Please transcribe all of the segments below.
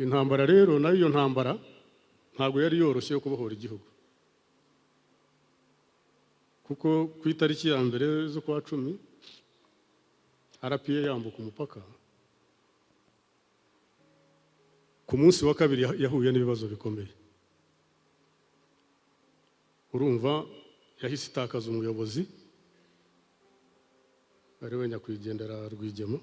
Intambara rero nayo, iyo ntambara ntabwo yari yoroshye yo kubohora igihugu, kuko ku itariki ya 1 z'ukwa 10 RPA yambuka umupaka, ku munsi wa 2 yahuye n'ibibazo bikomeye. Urumva yahise itakaza umuyobozi ari we nyakwigendera Rwigema.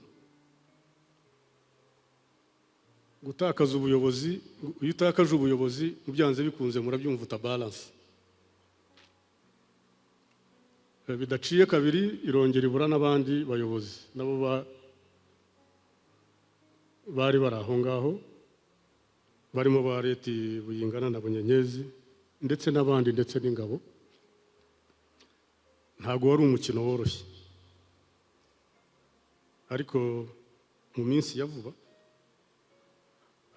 Gutakaza ubuyobozi, iyo utakaje ubuyobozi byanze bikunze murabyumva uta balance. Bidaciye kabiri irongera ibura n'abandi bayobozi nabo bari bari aho ngaho, barimo ba Leti Buyingana na Bunyenyezi ndetse n'abandi ndetse n'ingabo. Ntabwo wari umukino woroshye, ariko mu minsi ya vuba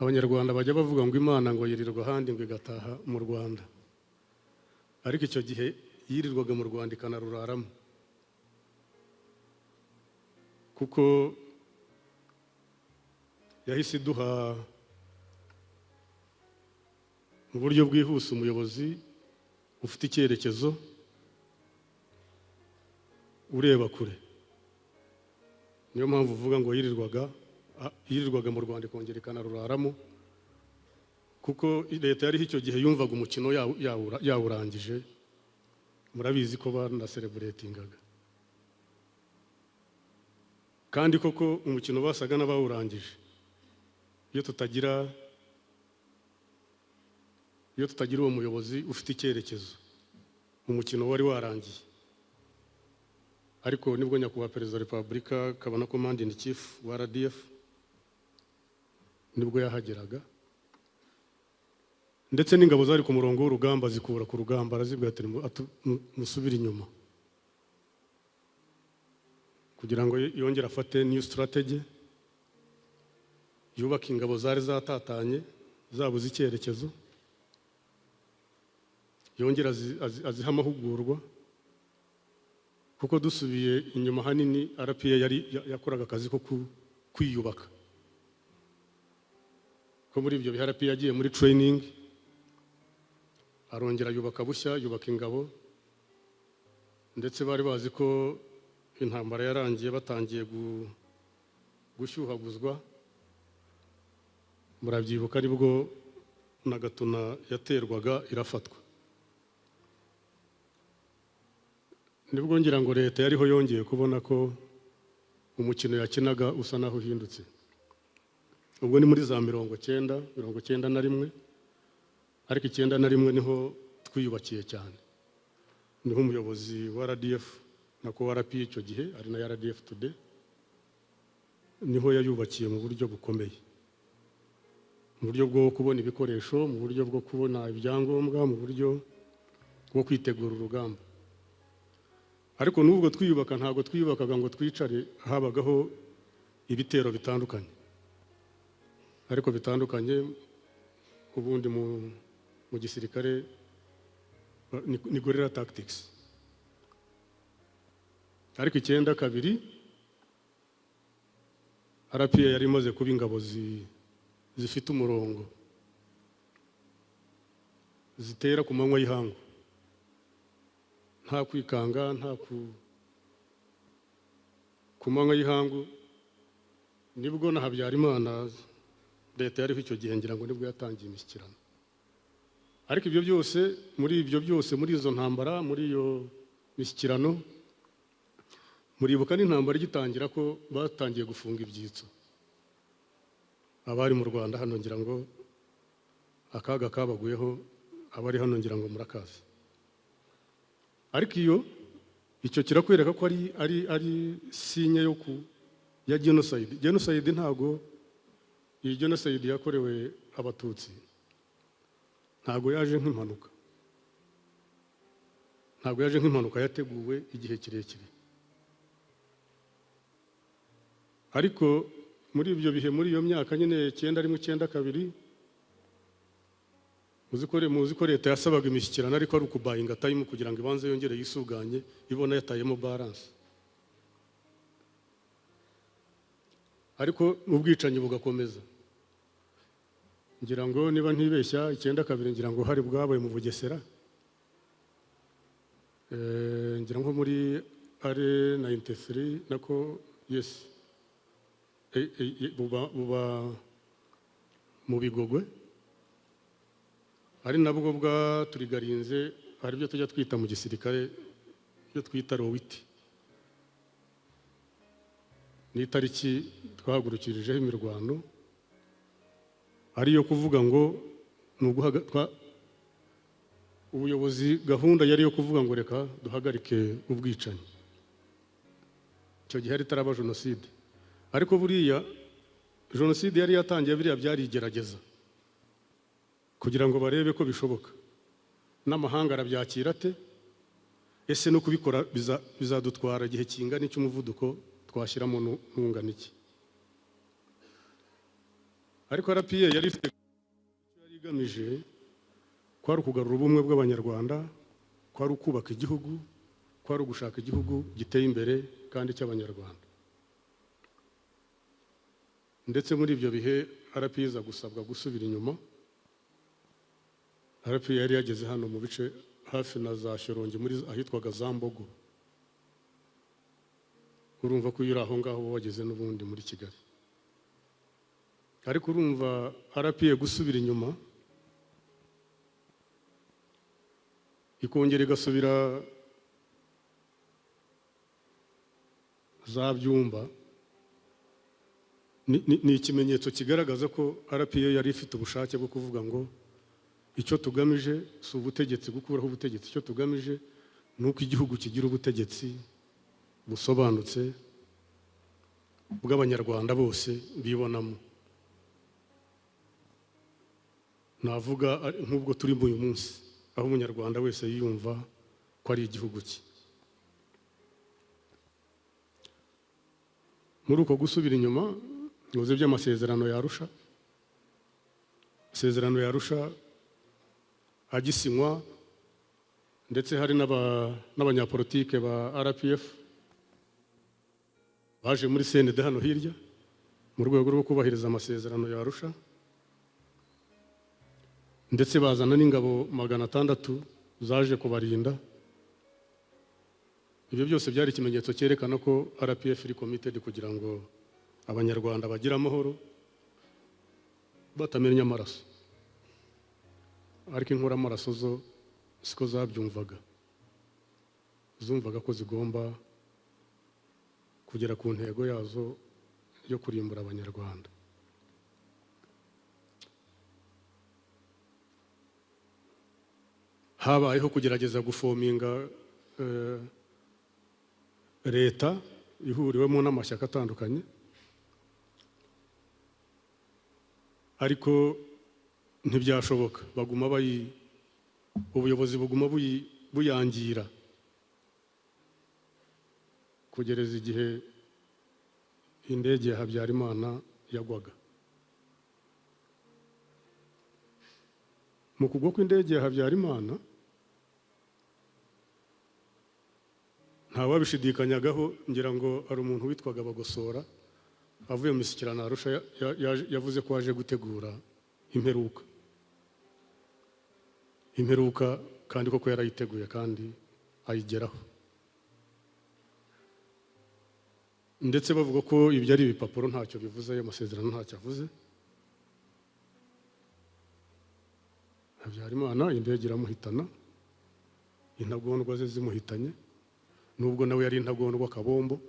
Abanyarwanda bajya bavuga ngo Imana ngo yirirwa ahandi ngo igataha mu Rwanda, ariko icyo gihe yirirwaga mu Rwanda ikanaruraramo, kuko yahise iduha mu buryo bwihuse umuyobozi ufite icyerekezo, ureba kure. Niyo mpamvu uvuga ngo yirirwaga mu Rwanda ikongera ikanaruraramo, kuko leta yariho icyo gihe yumvaga umukino yawurangije. Murabizi ko banasereburetingaga, kandi koko umukino basaga n'abawurangije. Iyo tutagira uwo muyobozi ufite icyerekezo, umukino wari warangiye. Ariko nibwo nyakubahwa Perezida wa Repubulika akaba na Commander in Chief wa RDF nibwo yahageraga, ndetse n'ingabo zari ku murongo w'urugamba zikura ku rugamba, arazibwira ati musubire inyuma, kugira ngo yongere afate new strategy, yubake ingabo zari zatatanye zabuze icyerekezo, yongere aziha amahugurwa. Kuko dusubiye inyuma hanini RPA yari yakoraga akazi ko kwiyubaka, ko muri ibyo bihe RPA yagiye muri training, arongera yubaka bushya, yubaka ingabo, ndetse bari bazi ko intambara yarangiye batangiye gushyuhaguzwa. Murabyibuka nibwo na Gatuna yaterwaga irafatwa, nibwo ngira ngo leta yariho yongeye kubona ko umukino yakinaga usa naho uhindutse. Ubwo ni muri za 90, 91, ariko 91 niho twiyubakiye cyane, niho umuyobozi wa RDF nako wa RPA icyo gihe ari na RDF today, niho yayubakiye mu buryo bukomeye, mu buryo bwo kubona ibikoresho, mu buryo bwo kubona ibyangombwa, mu buryo bwo kwitegura urugamba. Ariko nubwo twiyubaka ntabwo twiyubakaga ngo twicare, habagaho ibitero bitandukanye, ariko bitandukanye ubundi mu gisirikare ni guerrilla tactics. Ariko 92 RPA yari imaze kuba ingabo zifite umurongo, zitera ku manywa y'ihangu, nta kwikanga, nta ku manywa y'ihangu. Nibwo na Habyarimana leta yariho icyo gihe ngira ngo nibwo yatangiye imishyikirano. Ariko ibyo byose, muri ibyo byose, muri izo ntambara, muri iyo mishyikirano, muribuka n'intambara igitangira ko batangiye gufunga ibyitso. Abari mu Rwanda hano ngira ngo akaga kabaguyeho, abari hano ngira ngo murakazi. Ariko iyo icyo kirakwereka ko ari sinye yo ku ya genocide. Genocide ntago, iyi genocide yakorewe Abatutsi ntago yaje nk'impanuka, ntago yaje nk'impanuka, yateguwe igihe kirekire. Ariko muri ibyo bihe, muri iyo myaka nyine 91, 92, muzi ko leta yasabaga imishyikirano, ariko ari ukubayinga time kugira ngo ibanze yongere yisuganye, ibona yatayemo balance. Ariko ubwicanyi bugakomeza. Ngira ngo niba ntibeshya 92, ngira ngo hari bwabaye mu Bugesera, ngira ngo muri ari 93 nako, yes, buba mu Bigogwe, ari nabwo bwaturigarinze. Hari ibyo tujya twita mu gisirikare, ibyo twita le huit, ni itariki twahagurukirijeho imirwano, ariyo kuvuga ngo ni ubuyobozi, gahunda yari yo kuvuga ngo reka duhagarike ubwicanyi. Icyo gihe hari itaraba jenoside, ariko buriya jenoside yari yatangiye. Biriya byari igerageza kugira ngo barebe ko bishoboka, n'amahanga arabyakira ate, ese no kubikora bizadutwara igihe kingana iki, umuvuduko twashyiramo n'ungana iki. Ariko RPA yari ifite icyo yari igamije, kwari ukugarura ubumwe bw'Abanyarwanda, kwari ukubaka igihugu, kwari ugushaka igihugu giteye imbere kandi cy'Abanyarwanda. Ndetse muri ibyo bihe RPA iza gusabwa gusubira inyuma. RPA yari yageze hano mu bice hafi na za Shyorongi, muri ahitwaga za Mbogo. Urumva ko iyo uri aho ngaho uba wageze n'ubundi muri Kigali. Ariko urumva RPA gusubira inyuma, ikongera igasubira za Byumba, ni ikimenyetso kigaragaza ko RPA yari ifite ubushake bwo kuvuga ngo icyo tugamije si ubutegetsi, gukuraho ubutegetsi, icyo tugamije ni uko igihugu kigira ubutegetsi busobanutse bw'Abanyarwanda bose bibonamo. Navuga nk'ubwo turimo uyu munsi, aho Umunyarwanda wese yiyumva ko ari igihugu cye. Muri uko gusubira inyuma, muzi by'amasezerano ya Arusha. Amasezerano ya Arusha agisinywa, ndetse hari n'abanyapolitike ba RPF baje muri CND hano hirya mu rwego rwo kubahiriza amasezerano ya Arusha, ndetse bazana n'ingabo 600 zaje kubarinda. Ibyo byose byari ikimenyetso cyerekana ko RPF iri committed kugira ngo Abanyarwanda bagire amahoro batamennye amaraso. Ariko inkoramaraso zo siko zabyumvaga, zumvaga ko zigomba kugera ku ntego yazo yo kurimbura Abanyarwanda. Habayeho kugerageza gufominga leta ihuriwemo n'amashyaka atandukanye, ariko ntibyashoboka. Baguma bayi, ubuyobozi buguma buyangira kugereza igihe indege ya Habyarimana yagwaga. Mu kugwa kw'indege ya Habyarimana, ntawabishidikanyagaho, ngira ngo hari umuntu witwaga Bagosora avuye mu mishyikirano Arusha, yavuze ko aje gutegura imperuka. Imperuka kandi koko yarayiteguye kandi ayigeraho. Ndetse bavuga ko ibyo ari ibipapuro, ntacyo bivuze, ayo masezerano ntacyo avuze. Habyarimana indege iramuhitana, intagondwa ze zimuhitanye, nubwo nawe yari intagondwa kabombo.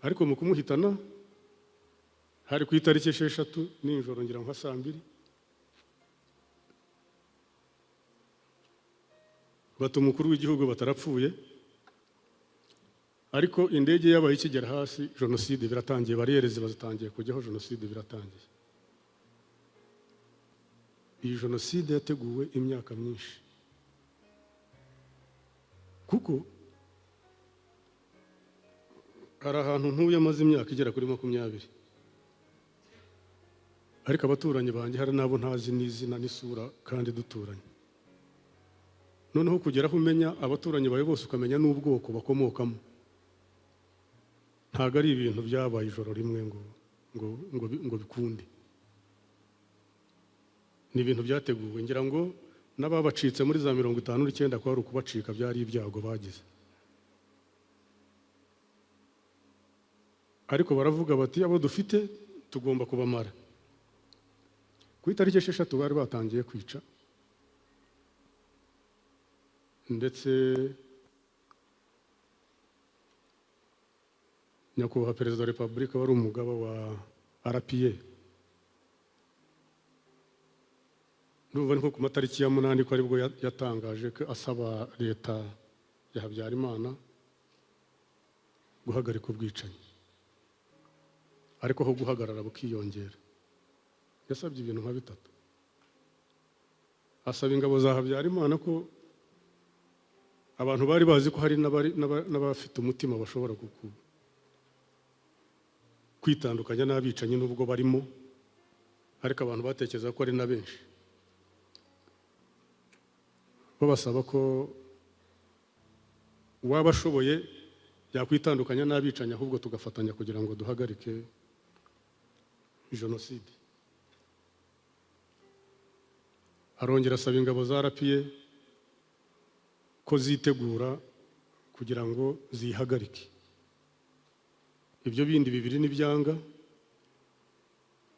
Ariko mu kumuhitana hari ku itariki 6 nijoro, ngira nka saa 2, bata umukuru w'igihugu batarapfuye, ariko indege yabaye ikigera hasi jenoside biratangiye, bariyeri ziba zitangiye kujyaho, jenoside biratangiye. Iyi jenoside yateguwe imyaka myinshi, kuko hari ahantu ntuye amaze imyaka igera kuri 20, ariko abaturanyi banjye hari n'abo ntazi n'izina n'isura kandi duturanye. Noneho kugera aho umenya abaturanyi bawe bose, ukamenya n'ubwoko bakomokamo, ntabwo ari ibintu byabaye ijoro rimwe ngo ngo bikunde. Ni ibintu byateguwe, ngira ngo n'ababacitse muri za 59 ko ari ukubacika byari ibyago bagize. Ariko baravuga bati abo dufite tugomba kubamara. Ku itariki 6 bari batangiye kwica, ndetse nyakubahwa Perezida wa Repubulika wari umugaba wa RPA, ndumva nko ku matariki ya 8 ko aribwo yatangaje ko asaba leta ya Habyarimana guhagarika ubwicanyi, ariko aho guhagarara bukiyongera. Yasabye ibintu nka bitatu. Asaba ingabo za Habyarimana ko abantu bari bazi ko hari n'abafite umutima bashobora kwitandukanya n'abicanyi nubwo barimo, ariko abantu batekereza ko ari na benshi, babasaba ko uwabashoboye yakwitandukanya n'abicanyi ahubwo tugafatanya kugira ngo duhagarike jenoside. Arongera asaba ingabo za RPA ko zitegura kugira ngo zihagarike. Ibyo bindi bibiri nibyanga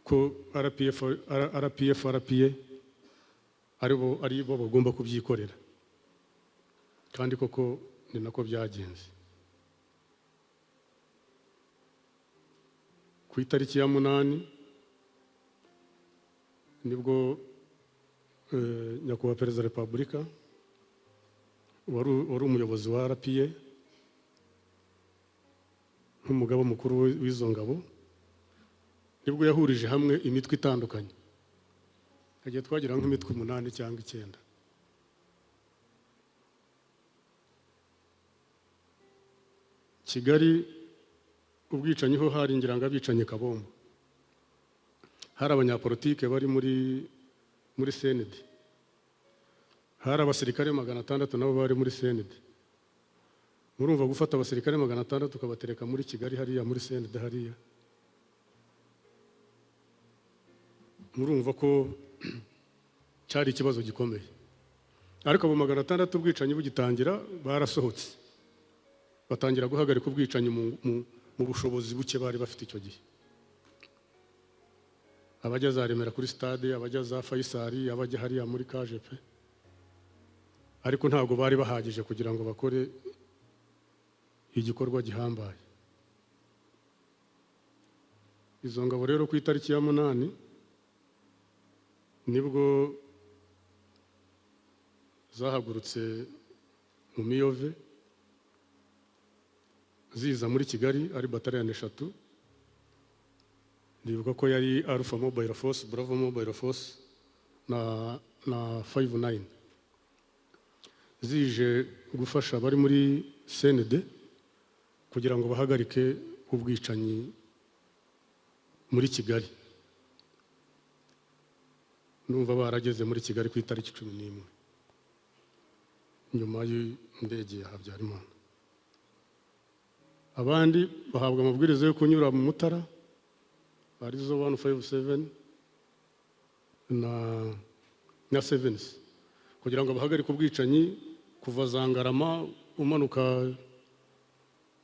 ko RPF RPA aribo bagomba kubyikorera, kandi koko ni nako byagenze. Ku itariki ya 8 nibwo nyakubahwa Perezida wa Repubulika wari umuyobozi wa RPA nk'umugaba mukuru w'izo ngabo, nibwo yahurije hamwe imitwe itandukanye. Hagiye twagira nk'imitwe 8 cyangwa 9. Kigali ubwicanyi ho hari ngira ngo abicanyi kabombo, hari abanyapolitike bari muri CND, hari abasirikare 600 nabo bari muri CND. Murumva gufata abasirikare 600 ukabatereka muri Kigali hariya muri CND hariya, murumva ko cyari ikibazo gikomeye. Ariko abo 600 ubwicanyi bugitangira barasohotse, batangira guhagarika ubwicanyi mu bushobozi buke bari bafite icyo gihe. Abajya za Remera kuri stade, abajya za Faisal, abajya hariya muri KGP, ariko ntabwo bari bahagije kugira ngo bakore igikorwa gihambaye. Izo ngabo rero ku itariki ya 8 nibwo zahagurutse mu Miyove ziza muri Kigali, ari bataliyani 3. Ndibuka ko yari Alpha Mobile Force, Bravo Mobile Force na 59, zije gufasha bari muri CND kugira ngo bahagarike ubwicanyi muri Kigali. Numva barageze muri Kigali ku itariki 11 nyuma y'indege ya Habyarimana. Abandi bahabwa amabwiriza yo kunyura mu Mutara, arizo 157 na 7 kugira ngo bahagarike ubwicanyi kuva Zangarama umanuka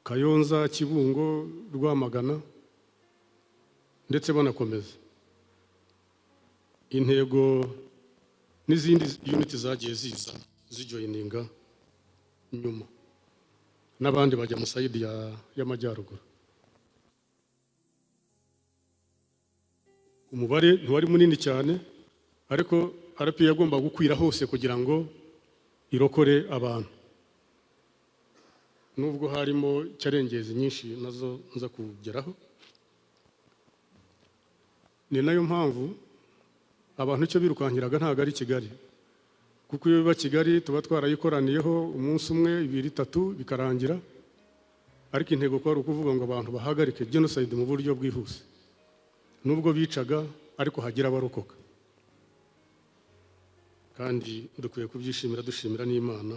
Kayonza, Kibungo, Rwamagana, ndetse banakomeza. Intego n'izindi unit zagiye ziza zijoininga nyuma, n'abandi bajya mu sayidi y'amajyaruguru. Umubare ntiwari munini cyane, ariko RPA yagomba gukwira hose kugira ngo irokore abantu, nubwo harimo challenges nyinshi nazo nza kugeraho. Ni nayo mpamvu abantu icyo birukankiraga ntago ari Kigali, kuko iyo biba Kigali tuba twarayikoraniyeho umunsi umwe, 2, 3 bikarangira. Ariko intego ko ari ukuvuga ngo abantu bahagarike genocide mu buryo bwihuse, nubwo bicaga ariko hagira abarokoka. Kandi dukwiye kubyishimira, dushimira n'Imana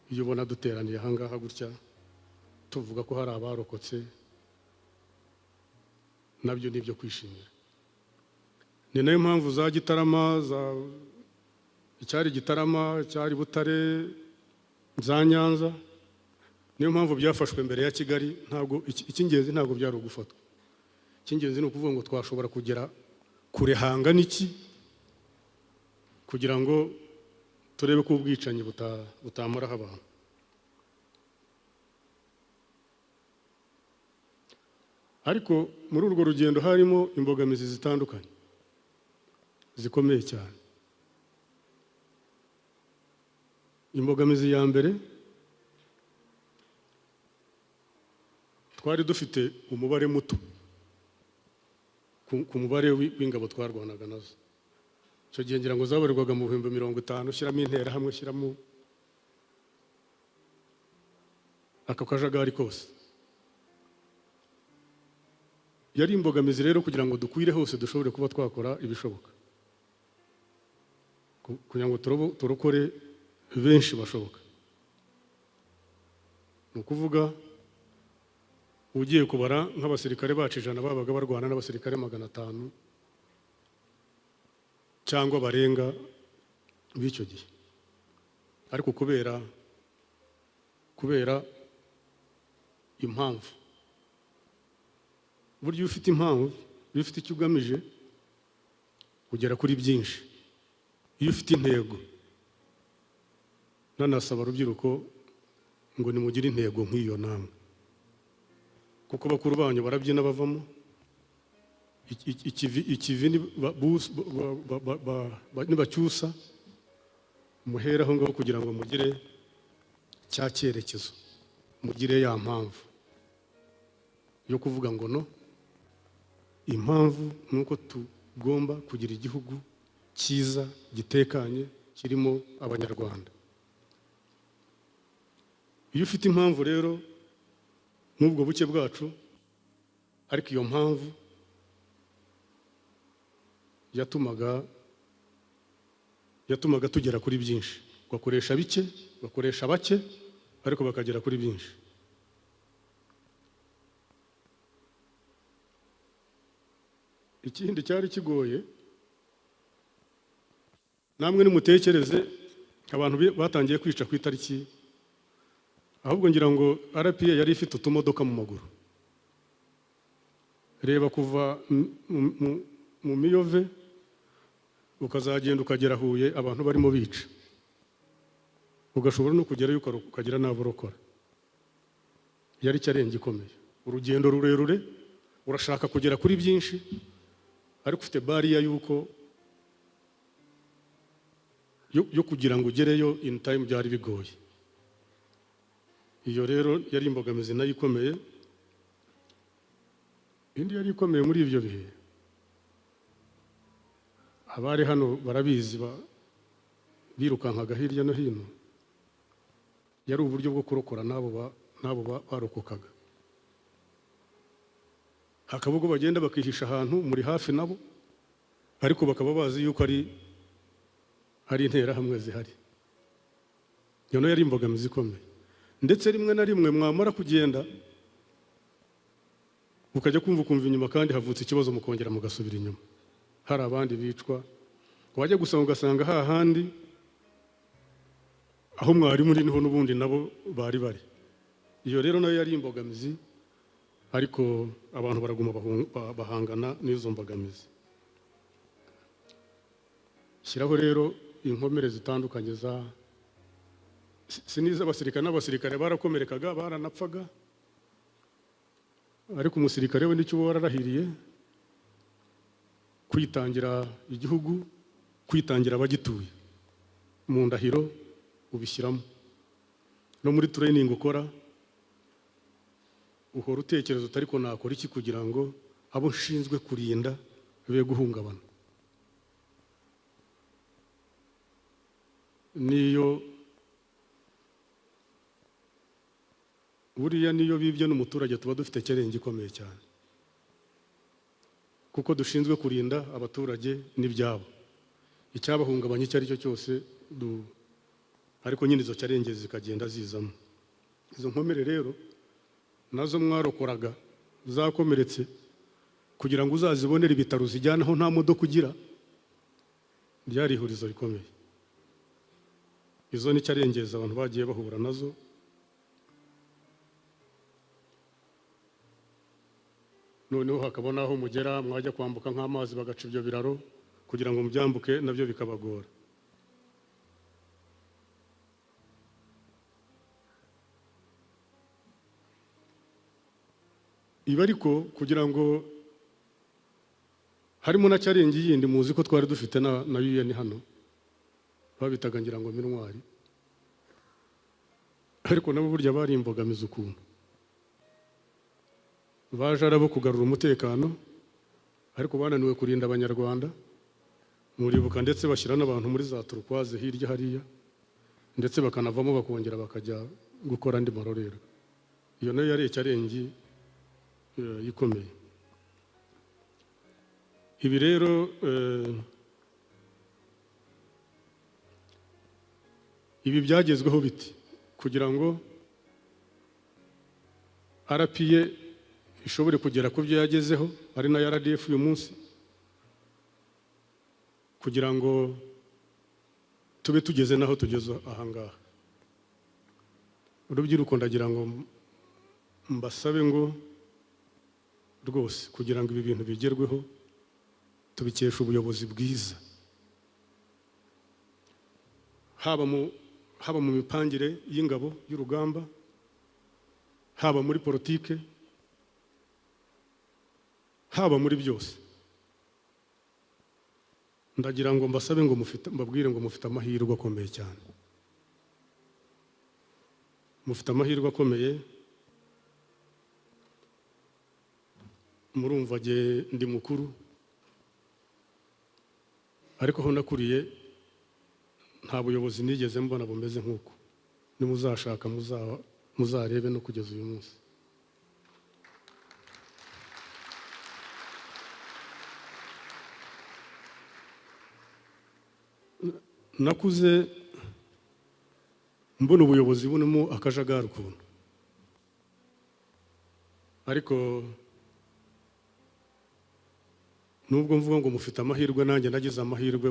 iyo ubona duteraniye aha ngaha gutya tuvuga ko hari abarokotse. Nabyo ni ibyo kwishimira. Ni nayo mpamvu za Gitarama, za icyari Gitarama, cyari Butare, za Nyanza, niyo mpamvu byafashwe mbere ya Kigali. Ntabwo icy'ingenzi ntabwo byari ugufatwa, icy'ingenzi ni ukuvuga ngo twashobora kugera kure hangana iki kugira ngo turebe ko ubwicanyi butamaraho abantu. Ariko muri urwo rugendo harimo imbogamizi zitandukanye zikomeye cyane. Imbogamizi ya mbere, twari dufite umubare muto ku mubare w'ingabo twarwanaga nazo. Icyo gihe ngira ngo zabarirwaga mu 50,000, shyiramo interahamwe, shyiramo ako kajagari kose. Yari imbogamizi rero kugira ngo dukwire hose dushobore kuba twakora ibishoboka, kugira ngo turokore benshi bashoboka. Ni ukuvuga ugiye kubara nk'abasirikare bacu 100 babaga barwana n'abasirikare 500 cyangwa barenga b'icyo gihe. Ariko kubera impamvu, burya iyo ufite impamvu, iyo ufite icyo ugamije ugera kuri byinshi. Iyo ufite intego, nanasaba urubyiruko ngo nimugire intego nk'iyo namwe, kuko bakuru banyu barabyina bavamo ikivi nibacyusa muhera aho ngaho kugira ngo mugire cya cyerekezo, mugire ya mpamvu yo kuvuga ngo no, impamvu nuko tugomba kugira igihugu cyiza gitekanye kirimo Abanyarwanda. Iyo ufite impamvu rero n'ubwo buke bwacu, ariko iyo mpamvu yatumaga tugera kuri byinshi. Bakoresha bike, bakoresha bake, ariko bakagera kuri byinshi. Ikindi cyari kigoye, namwe nimutekereze abantu batangiye kwica ku itariki, ahubwo ngira ngo RPA yari ifite utumodoka mu maguru. Reba kuva mu Miyove ukazagenda ukagera Huye abantu barimo bica, ugashobora no kugerayo ukagira n'abo urokora. Yari challenge ikomeye, urugendo rurerure, urashaka kugera kuri byinshi, ariko ufite bariya yuko yo kugira ngo ugereyo in time byari bigoye. Iyo rero yari imbogamizi nayo ikomeye. Indi yari ikomeye muri ibyo bihe, abari hano barabizi, birukankaga hirya no hino, yari uburyo bwo kurokora n'abo barokokaga. Hakaba ubwo bagenda bakihisha ahantu muri hafi nabo, ariko bakaba bazi yuko ari interahamwe zihari. Iyo nayo yari imbogamizi ikomeye. Ndetse rimwe na rimwe mwamara kugenda ukajya kumva ukumva inyuma kandi havutse ikibazo, mukongera mugasubira inyuma, hari abandi bicwa. Wajya gusanga ugasanga hahandi aho mwari muri niho n'ubundi nabo bari bari. Iyo rero nayo yari imbogamizi, ariko abantu baraguma bahangana n'izo mbogamizi. Shyiraho rero inkomere zitandukanye za siniza abasirikare n'abasirikare barakomerekaga, baranapfaga, ariko umusirikare we nicyo wararahiriye, kwitangira igihugu, kwitangira abagituye. Mu ndahiro ubishyiramo, no muri training ukora uhora utekereza uti ariko nakora iki kugira ngo abo nshinzwe kurinda be guhungabana. Niyo buriya niyo bibye n'umuturage tuba dufite challenge ikomeye cyane, kuko dushinzwe kurinda abaturage n'ibyabo, icyabahungabanya icyo ari cyo cyose. Ariko nyine izo challenge zikagenda zizamo. Izo nkomere rero nazo mwarokoraga zakomeretse, Kugira ngo uzazibonere ibitaro zijyanaho nta modoka ugira, ryari ihurizo rikomeye. Izo ni challenges abantu bagiye bahura nazo. Noneho hakaba naho mugera mwajya kwambuka nk'amazi bagaca ibyo biraro kugira ngo mubyambuke, nabyo bikabagora. Ibi ariko kugira ngo harimo na challenge yindi, muzi ko twari dufite na UN hano babitaga ngira ngo Minwari, ariko nabo burya bari imbogamizi ukuntu baje arabo kugarura umutekano, ariko bananiwe kurinda Abanyarwanda. Muribuka ndetse bashyira n'abantu muri za turukwaze hirya hariya, ndetse bakanavamo bakongera bakajya gukora andi marorerwa. Iyo nayo yari challenge ikomeye. Ibi rero ibi byagezweho biti kugira ngo RPA ishobore kugera ku byo yagezeho, ari na RDF uyu munsi, kugira ngo tube tugeze naho tugeze ahangaha. Urubyiruko ndagira ngo mbasabe ngo rwose kugira ngo ibi bintu bigerweho tubikesha ubuyobozi bwiza, haba mu mipangire y'ingabo y'urugamba, haba muri politike, haba muri byose. Ndagira ngo mbasabe ngo mufite, mbabwire ngo mufite amahirwe akomeye cyane. Mufite amahirwe akomeye. Murumva je ndi mukuru, ariko ho nakuriye nta buyobozi nigeze mbona bumeze nk'uko. Nimuzashaka muzarebe no kugeza uyu munsi. Nakuze mbona ubuyobozi bunimo akajagari ukuntu, ariko nubwo mvuga ngo mufite amahirwe, nanjye nagize amahirwe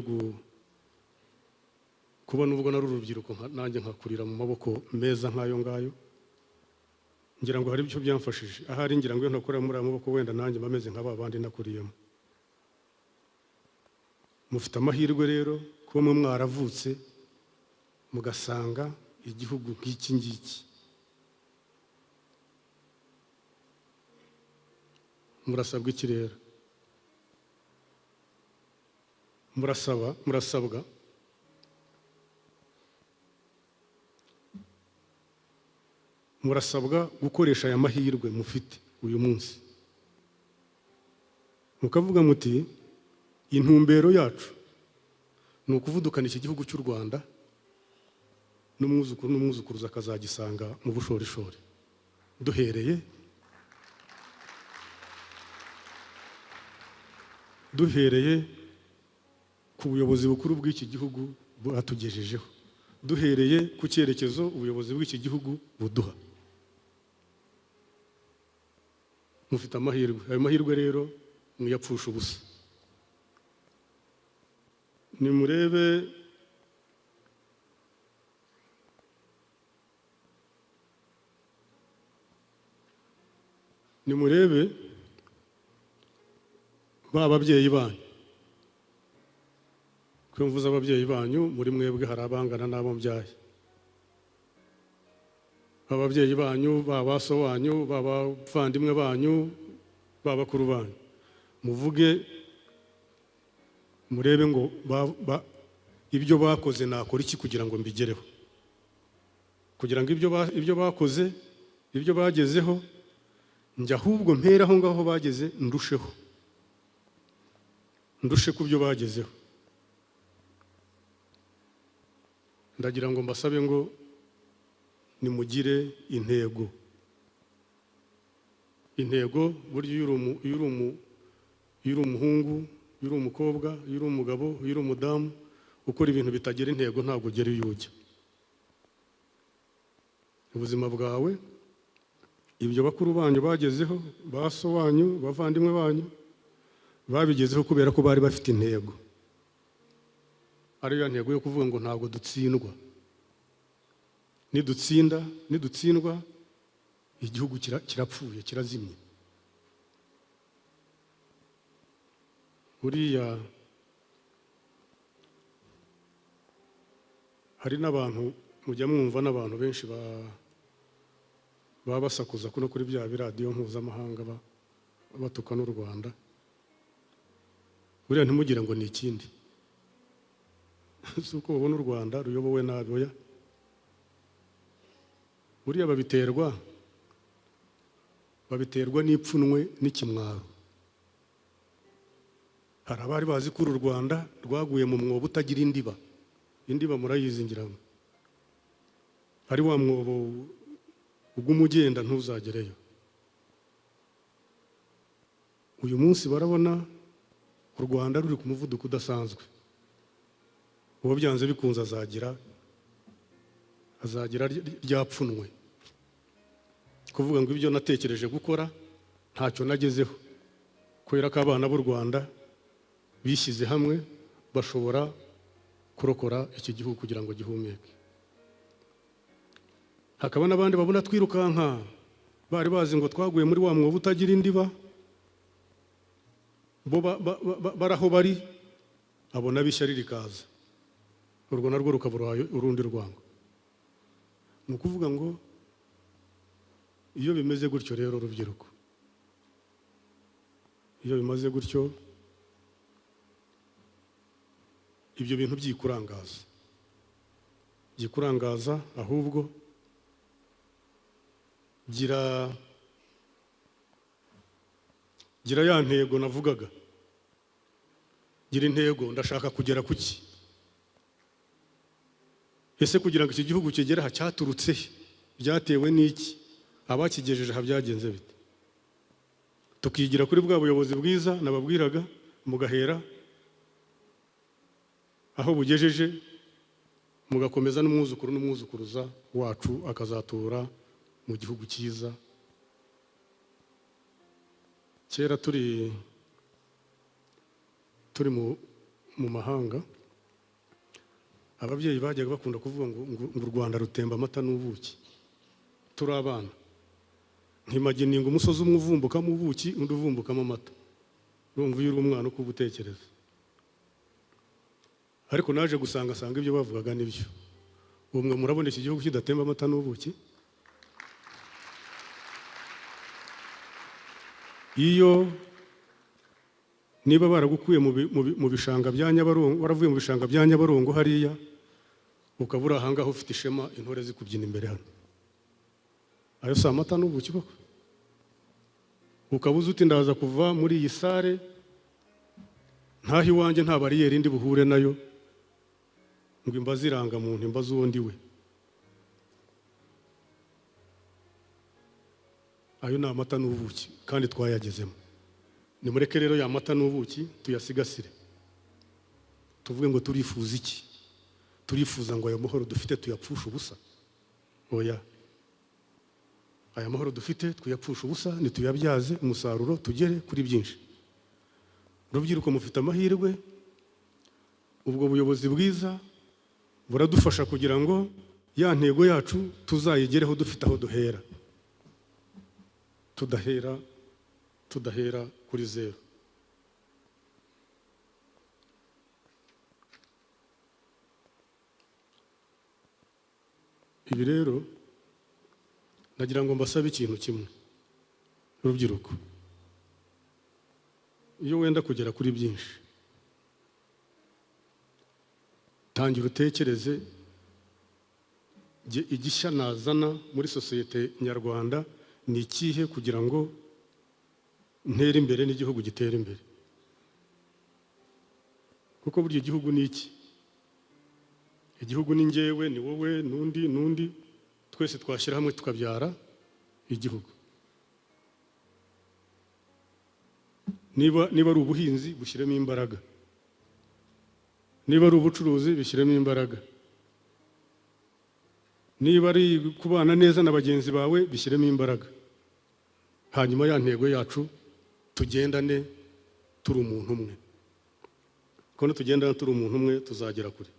kuba nubwo nari urubyiruko nanjye nkakurira mu maboko meza nk'ayo ngayo, ngira ngo hari ibyo byamfashije. Ahari ngira ngo iyo ntakorera muri ayo maboko wenda nanjye mba meze nka ba bandi nakuriyemo. Mufite amahirwe rero kuba mwe mwaravutse mugasanga igihugu nk'iki ngiki. Murasabwa iki rero? Murasabwa murasabwa gukoresha aya mahirwe mufite uyu munsi, mukavuga muti intumbero yacu ni ukuvudukana iki gihugu cy'u Rwanda, n'umwuzukuru n'umwuzukuruza akazagisanga mu bushorishori, duhereye ku buyobozi bukuru bw'iki gihugu bwatugejejeho, duhereye ku cyerekezo ubuyobozi bw'iki gihugu buduha. Mufite amahirwe, ayo mahirwe rero mwiyapfusha ubusa. Nimurebe ba babyeyi banyu. Ko mvuze ababyeyi banyu, muri mwebwe hari abangana n'abo mbyaye. Ababyeyi banyu, ba baso banyu, ba bavandimwe banyu, ba bakuru banyu, muvuge murebe ngo ibyo bakoze nakora iki kugira ngo mbigereho, kugira ngo ibyo bakoze, ibyo bagezeho, njya ahubwo mpera aho ngaho bageze, ndusheho, ndushe ku byo bagezeho. Ndagira ngo mbasabe ngo nimugire intego. Intego burya iyo uri umuhungu, iyo uri umukobwa, iyo uri umugabo, iyo uri umudamu, ukora ibintu bitagira intego ntabwo ugera iyo ujya. Ubuzima bwawe, ibyo bakuru banyu bagezeho, ba so wanyu, bavandimwe banyu, Babigezeho kubera ko bari bafite intego, ariyo ntego yo kuvuga ngo ntabwo dutsindwa, nidutsinda, nidutsindwa igihugu kirapfuye, kirazimye. Buriya hari n'abantu mujya mwumva, n'abantu benshi baba basakuza kuno kuri bya biradiyo mpuzamahanga batuka n'u Rwanda. Buriya ntimugire ngo ni ikindi, si uko babona u Rwanda ruyobowe nabi, oya. Buriya babiterwa n'ipfunwe n'ikimwaro. Hari abari bazi ko uru Rwanda rwaguye mu mwobo utagira indiba. Indiba murayizi ngira ngo ari wa mwobo uguma ugenda ntuzagereyo. Uyu munsi barabona u Rwanda ruri ku muvuduko udasanzwe, uwo byanze bikunze azagira ryapfunwe kuvuga ngo ibyo natekereje gukora ntacyo nagezeho, kubera ko abana b'u Rwanda bishyize hamwe bashobora kurokora iki gihugu kugira ngo gihumeke. Hakaba n'abandi babona twirukanka, bari bazi ngo twaguye muri wa mwobo utagira indiba, bo baraho bari, abona bishyari rikaza, urwo narwo rukabura urundi rwango. Ni ukuvuga ngo iyo bimeze gutyo rero rubyiruko, iyo bimaze gutyo ibyo bintu byikurangaza, ahubwo gira ya ntego navugaga. Gira intego, ndashaka kugera kuki? Ese kugira ngo iki gihugu kigere aha cyaturutse he? Byatewe n'iki? Abakigejeje aha byagenze bite? Tukigira kuri bwa buyobozi bwiza nababwiraga, mugahera aho bugejeje, mugakomeza n'umwuzukuru n'umwuzukuruza wacu akazatura mu gihugu cyiza. Kera turi mu mahanga, ababyeyi bajyaga bakunda kuvuga ngo u Rwanda rutemba amata n'ubuki. Turi abana, ntimagininga umusozi umwe uvumbukamo ubuki undi uvumbukamo amata. Urumva iyo uri umwana uko ubutekereza. Ariko naje gusanga ibyo bavugaga nibyo. Ubu murabona iki gihugu kidatemba amata n'ubuki? Iyo niba baragukuye mu bishanga bya Nyabarongo, waravuye mu bishanga bya Nyabarongo hariya, ukabura ahangaho ufite ishema, intore zikubyina imbere hano, ayo si amata n'ubuki koko? Ukabuza uti ndaza kuva muri iyi sare ntaho iwanjye, nta bariyeri ndi buhure nayo, ngo imbaze irangamuntu, imbaze uwo ndi we. Ayo ni amata n'ubuki kandi twayagezemo. Nimureke rero ya mata n'ubuki tuyasigasire, tuvuge ngo turifuza iki? Turifuza ngo ayo mahoro dufite tuyapfushe ubusa? Oya, aya mahoro dufite tuyapfushe ubusa, nituyabyaze umusaruro tugere kuri byinshi. Rubyiruko mufite amahirwe, ubwo buyobozi bwiza buradufasha kugira ngo ya ntego yacu tuzayigereho dufite aho duhera, tudahera kuri zero. Ibi rero nagira ngo mbasabe ikintu kimwe, rubyiruko. Iyo wenda kugera kuri byinshi, tangira utekereze igishya nazana muri sosiyete nyarwanda ni ikihe kugira ngo ntere imbere n'igihugu gitere imbere. Kuko burya igihugu ni iki? Igihugu ni njyewe, ni wowe, n'undi n'undi, twese twashyira hamwe tukabyara igihugu. Niba ari ubuhinzi bushyiremo imbaraga, niba ari ubucuruzi bishyiremo imbaraga, niba ari kubana neza na bagenzi bawe bishyiremo imbaraga. Hanyuma ya ntego yacu tugendane turi umuntu umwe. Kuko nitugendana turi umuntu umwe tuzagera kure.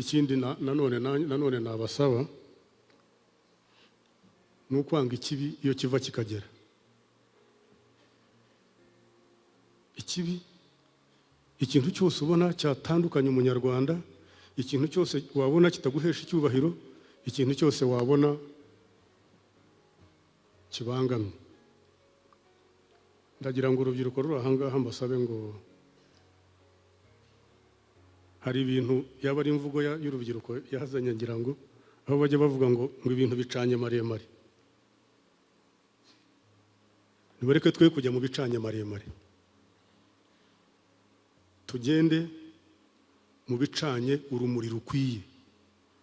Ikindi nanone nabasaba ni ukwanga ikibi iyo kiva kikagera. Ikibi, ikintu cyose ubona cyatandukanye umunyarwanda, ikintu cyose wabona kitaguhesha icyubahiro, ikintu cyose wabona kibangamye. Ndagira ngo urubyiruko ruri aha ngaha mbasabe ngo hari ibintu yaba ari imvugo y'urubyiruko yazanye, ngira ngo aho bajya bavuga ngo ibintu bicanye maremare. Nibareke twe kujya mu bicanye maremare, tugende mu bicanye urumuri rukwiye,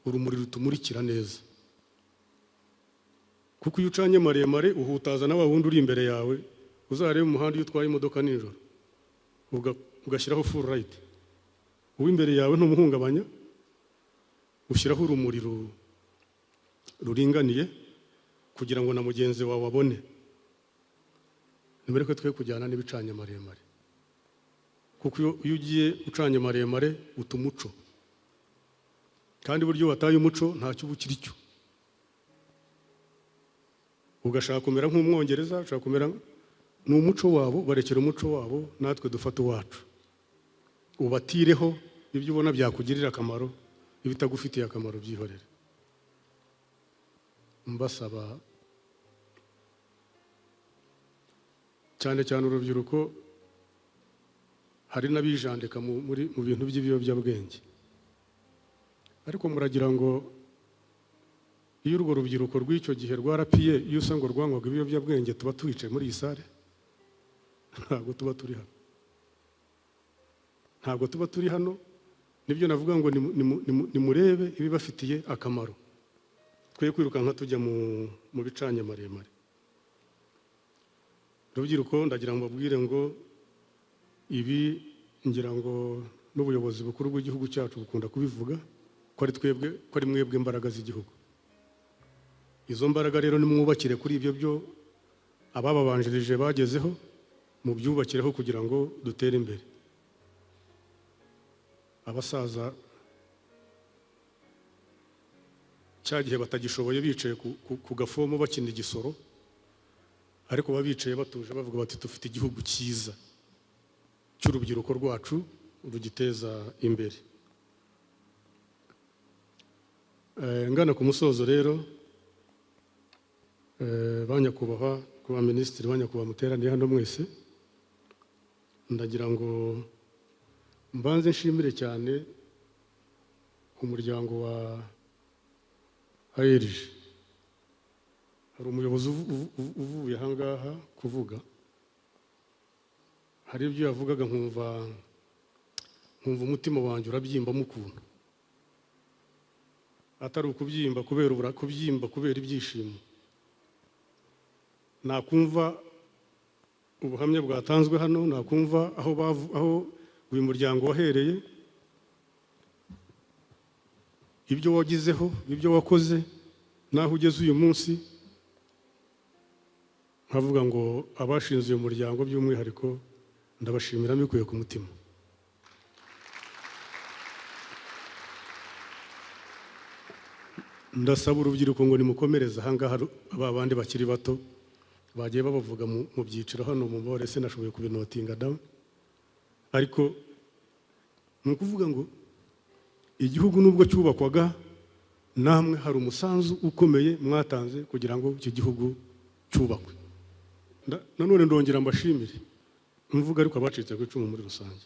urumuri rutumurikira neza. Kuko iyo ucanye maremare uhutaza na wa wundi uri imbere yawe. Uzarebe umuhanda iyo utwaye imodoka nijoro ugashyiraho full light, uw'imbere yawe ntumuhungabanya, ushyiraho urumuri ruringaniye kugira ngo na mugenzi wawe abone. Nibareke twe kujyana n'ibicanye maremare, kuko iyo ugiye ucanye maremare uta umuco, kandi buryo wataye umuco ntacyo uba ukiri cyo. Ugashaka kumera nk'umwongereza, ushaka kumera ni umuco wabo, barekera umuco wabo, natwe dufata uwacu. Ubatireho ibyo ubona byakugirira akamaro, ibitagufitiye akamaro byihorere. Mbasaba cyane cyane urubyiruko, hari n'abijandika mu bintu by'ibiyobyabwenge, ariko muragira ngo iyo urwo rubyiruko rw'icyo gihe rwarapiye, iyo usa ngo rwanywaga ibiyobyabwenge, tuba twicaye muri iyi sare? Ntabwo tuba turi hano, ntabwo tuba turi hano. Nibyo navuga ngo nimurebe ibibafitiye akamaro, twe kwirukanka tujya mu bicanye maremare. Rubyiruko, ndagira ngo mbabwire ngo ibi ngira ngo n'ubuyobozi bukuru bw'igihugu cyacu bukunda kubivuga ko ari twebwe, ko ari mwebwe imbaraga z'igihugu. Izo mbaraga rero nimwubakire kuri ibyo byo abababanjirije bagezeho, mubyubakireho kugira ngo dutere imbere. Abasaza cya gihe batagishoboye bicaye ku gafomo bakina igisoro, ariko babicaye batuje bavuga bati dufite igihugu cyiza cy'urubyiruko rwacu rugiteza imbere. Ngana ku musozo rero, banyakubahwa kuba minisitiri, banyakubahwa muteraniye hano mwese, ndagira ngo mbanze nshimire cyane umuryango wa AERG. Hari umuyobozi uvuye aha ngaha kuvuga, hari ibyo yavugaga nkumva umutima wanjye urabyimbamo ukuntu, atari ukubyimba kubera kubyimba kubera ibyishimo. Nakumva ubuhamya bwatanzwe hano, nakumva aho uyu muryango wahereye, ibyo wagizeho, ibyo wakoze, naho ugeze uyu munsi, nkavuga ngo abashinze uyu muryango by'umwihariko ndabashimira mbikuye ku mutima. Ndasaba urubyiruko ngo nimukomereze aha ngaha, ba bandi bakiri bato bagiye babavuga mu byiciro hano mu mubare, sinashoboye kubinotinga down, ariko ni ukuvuga ngo igihugu nubwo cyubakwaga, namwe hari umusanzu ukomeye mwatanze kugira ngo icyo gihugu cyubakwe. Nanone ndongera mbashimire, mvuga ariko abacitse ku icumu muri rusange.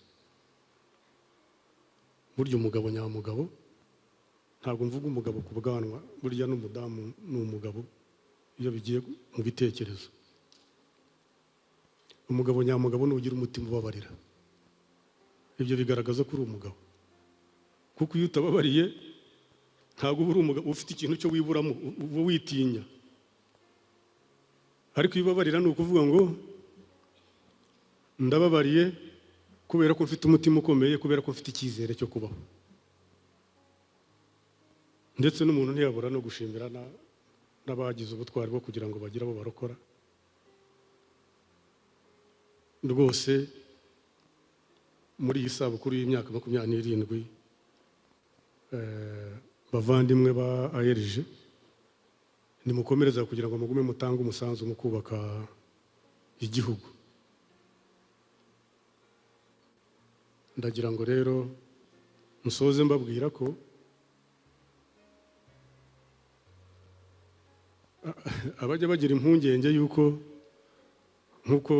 Burya umugabo nyamugabo, ntabwo mvuga umugabo ku bwanwa, burya n'umudamu ni umugabo iyo bigiye mu bitekerezo. Umugabo nyamugabo ni ugira umutima ubabarira, ibyo bigaragaza ko uri umugabo, kuko iyo utababariye ntabwo uba uri umugabo, ufite ikintu cyo wiburamo, uba witinya. Ariko iyo ubabarira ni ukuvuga ngo ndababariye kubera ko mfite umutima ukomeye, kubera ko mfite icyizere cyo kubaho. Ndetse n'umuntu ntiyabura no gushimira n'abagize ubutwari bwo kugira ngo bagire abo barokora. Rwose muri iyi sabukuru y'imyaka 27, bavandimwe ba AERG, nimukomereza kugira ngo mugume mutange umusanzu mu kubaka igihugu. Ndagira ngo rero musoze mbabwira ko abajya bagira impungenge yuko nk'uko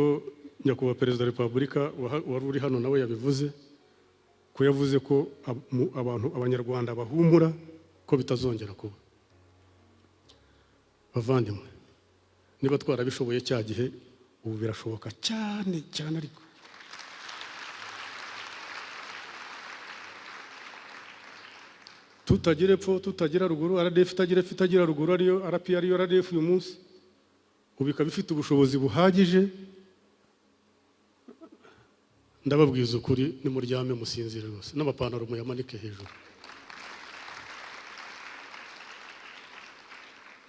Nyakubahwa Perezida wa Repubulika wari uri hano nawe yabivuze, ko yavuze ko abantu Abanyarwanda bahumura ko bitazongera kuba. Bavandimwe, niba twarabishoboye cya gihe, ubu birashoboka cyane cyane. Ariko tutagira epfo tutagira ruguru, RDF itagira epfo itagira ruguru, ariyo RP ariyo RDF uyu munsi, ubu ikaba ifite ubushobozi buhagije. Ndababwiza ukuri, nimuryame musinzire rwose, n'amapantaro muyamanike hejuru.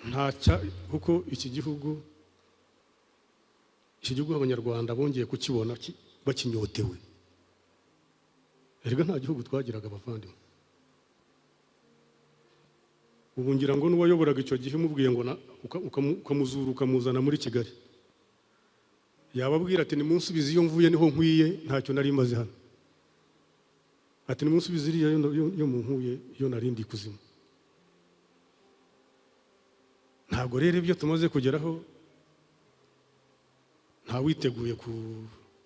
Ntacya, kuko iki gihugu Abanyarwanda bongeye kukibona bakinyotewe. Erega nta gihugu twagiraga abavandimwe. Ubu ngira ngo n'uwayoboraga icyo gihe umubwiye ngo ukamuzura ukamuzana muri Kigali, yababwira ati nimunsubize iyo mvuye niho nkwiye, ntacyo nari maze hano. Ati nimunsubize iriya yo mu nkuye yo nari ndi kuzimu. Ntabwo rero ibyo tumaze kugeraho ntawiteguye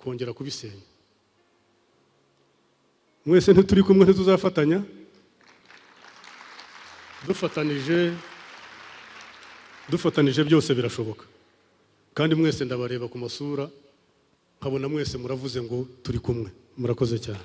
kongera kubisenya. Mwese ntituri kumwe, ntituzafatanya. Dufatanije byose birashoboka. Kandi mwese ndabareba ku masura nkabona mwese muravuze ngo turi kumwe. Murakoze cyane.